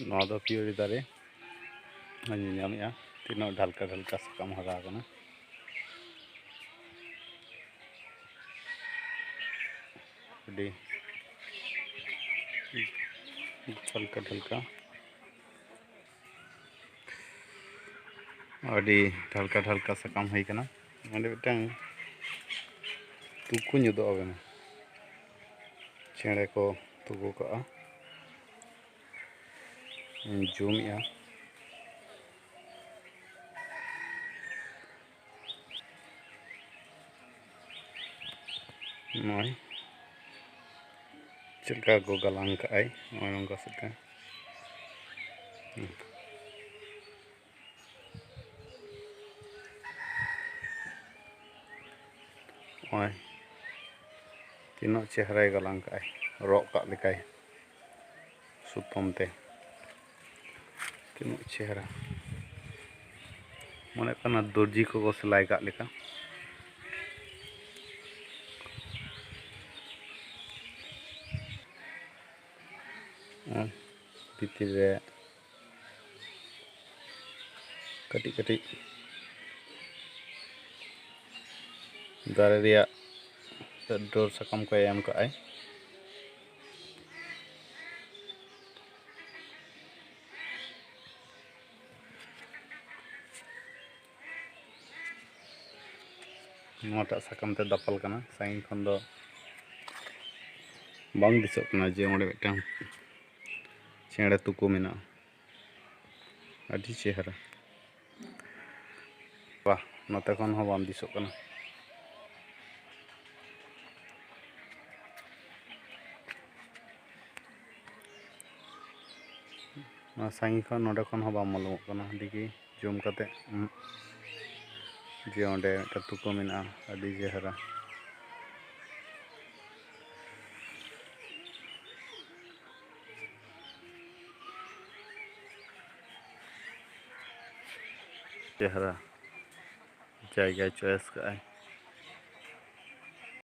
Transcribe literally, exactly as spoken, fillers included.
ᱱᱚᱣᱟ ᱫᱚ ᱯᱤᱭᱟᱹᱨᱤ ᱫᱟᱨᱮ ᱧᱮᱞ ᱧᱟᱢᱮᱜᱼᱟ, ᱛᱤᱱᱟᱹᱜ ᱰᱷᱟᱞᱠᱟ ᱰᱷᱟᱞᱠᱟ ᱥᱟᱠᱟᱢ ᱦᱟᱨᱟ ᱟᱠᱟᱱᱟ᱾ ᱟᱹᱰᱤ ᱰᱷᱟᱞᱠᱟ ᱰᱷᱟᱞᱠᱟ, ᱟᱹᱰᱤ ᱰᱷᱟᱞᱠᱟ ᱰᱷᱟᱞᱠᱟ ᱥᱟᱠᱟᱢ ᱦᱩᱭ ᱠᱟᱱᱟ᱾ ᱚᱸᱰᱮ ᱢᱤᱫᱴᱟᱝ ᱛᱩᱠᱩ ᱧᱚᱜᱚᱜ ᱟᱵᱮᱱ, ᱪᱮᱬᱮ ᱠᱚ ᱛᱩᱠᱩ ᱠᱟᱜᱼᱟ᱾ ᱤᱧ ᱡᱩᱢᱮᱜᱼᱟ᱾ ᱱᱚᱜᱼᱚᱭ ᱪᱮᱫ ᱞᱮᱠᱟ ᱠᱚ ᱜᱟᱞᱟᱝ ᱠᱟᱜᱼᱟᱭ, ᱱᱚᱜᱼᱚᱭ ᱱᱚᱝᱠᱟ ᱥᱮᱫ ᱛᱮ᱾ ᱦᱩᱸ᱾ ᱱᱚᱜᱼᱚᱭ ᱛᱤᱱᱟᱹᱜ ᱪᱮᱦᱨᱟᱭ ᱜᱟᱞᱟᱝ ᱠᱟᱜᱼᱟᱭ, ᱨᱚᱜ ᱠᱟᱜ ᱞᱮᱠᱟᱭ ᱥᱩᱛᱟᱹᱢ ᱛᱮ᱾ ᱛᱤᱱᱟᱹᱜ ᱪᱮᱦᱨᱟ, ᱢᱚᱱᱮᱜ ᱠᱟᱱᱟ ᱫᱚᱨᱡᱤ ᱠᱚᱠᱚ ᱥᱮᱞᱟᱭ ᱠᱟᱜ ᱞᱮᱠᱟ᱾ ᱟᱨ ᱵᱷᱤᱛᱤᱨ ᱨᱮ ᱠᱟᱹᱴᱤᱡ ᱠᱟᱹᱴᱤᱡ ᱫᱟᱨᱮ ᱨᱮᱭᱟᱜ ᱰᱟᱹᱨ ᱥᱟᱠᱟᱢ ᱠᱚᱭ ᱮᱢ ᱠᱟᱜᱼᱟᱭ᱾ ᱱᱚᱣᱟᱴᱟᱜ ᱥᱟᱠᱟᱢ ᱛᱮ ᱫᱟᱯᱟᱞ ᱠᱟᱱᱟ, ᱥᱟᱺᱜᱤᱧ ᱠᱷᱚᱱ ᱫᱚ ᱵᱟᱝ ᱫᱤᱥᱟᱹᱜ ᱠᱟᱱᱟ ᱡᱮ ᱚᱸᱰᱮ ᱢᱤᱫᱴᱟᱝ ᱪᱮᱬᱮ ᱛᱩᱠᱟᱹ ᱢᱮᱱᱟᱜᱼᱟ᱾ ᱟᱹᱰᱤ ᱪᱮᱦᱨᱟ᱾ ᱵᱟᱦ, ᱱᱚᱛᱮ ᱠᱷᱚᱱ ᱦᱚᱸ ᱵᱟᱝ ᱫᱤᱥᱟᱹᱜ ᱠᱟᱱᱟ᱾ ᱱᱚᱣᱟ ᱥᱟᱺᱜᱤᱧ ᱠᱷᱚᱱ, ᱱᱚᱰᱮ ᱠᱷᱚᱱ ᱦᱚᱸ ᱵᱟᱝ ᱢᱟᱞᱚᱢᱚᱜ ᱠᱟᱱᱟ᱾ ᱫᱮᱠᱷᱤ ᱡᱩᱢ ᱠᱟᱛᱮ, ᱩᱸ, ᱡᱮ ᱚᱸᱰᱮ ᱢᱤᱫᱴᱟᱝ ᱛᱩᱠᱟᱹ ᱢᱮᱱᱟᱜᱼᱟ, ᱟᱹᱰᱤ ᱪᱮᱦᱨᱟ᱾ ᱪᱮᱦᱨᱟ ᱡᱟᱭᱜᱟᱭ choice ᱠᱟᱜᱼᱟᱭ᱾